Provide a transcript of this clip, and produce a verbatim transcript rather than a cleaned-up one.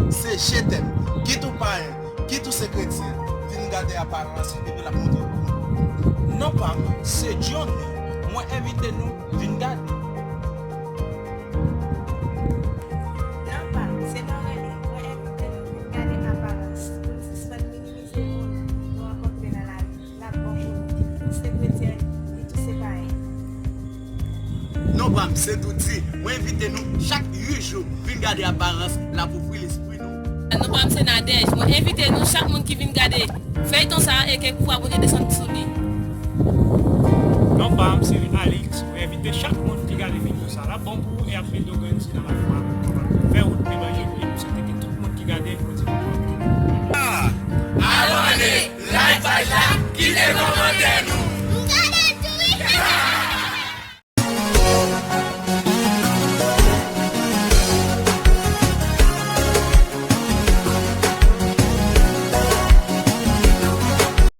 Se je t'aime. Kit ou payen, kit ou se kretyen, vin gade Aparans epi l ap montre w. Non pa m, se Johnny. Mwen envite nou vin gade. Non pa m, se Lorelei. Mwen envite nou vin gade Aparans pou n sispann minimize moun nou rankontre nan lari. L ap bon pou nou. Li tou se kretyen, li tou se payen. Non pa m, se Doudi. Mwen envite nou chak uit jou vin gade Aparans, l ap ouvri lespri nou. Non pa m, se Nadège. Mwen envite nou chak moun ki vin gade feyton sa a e ke kou abone desann sou li. Non pa m, se Alix. Mwen envite chak moun ki gade videyo sa a. L ap bon pou ou e ap ede w grandi nan lafwa. Fè wout evanjil e nou swete ke tout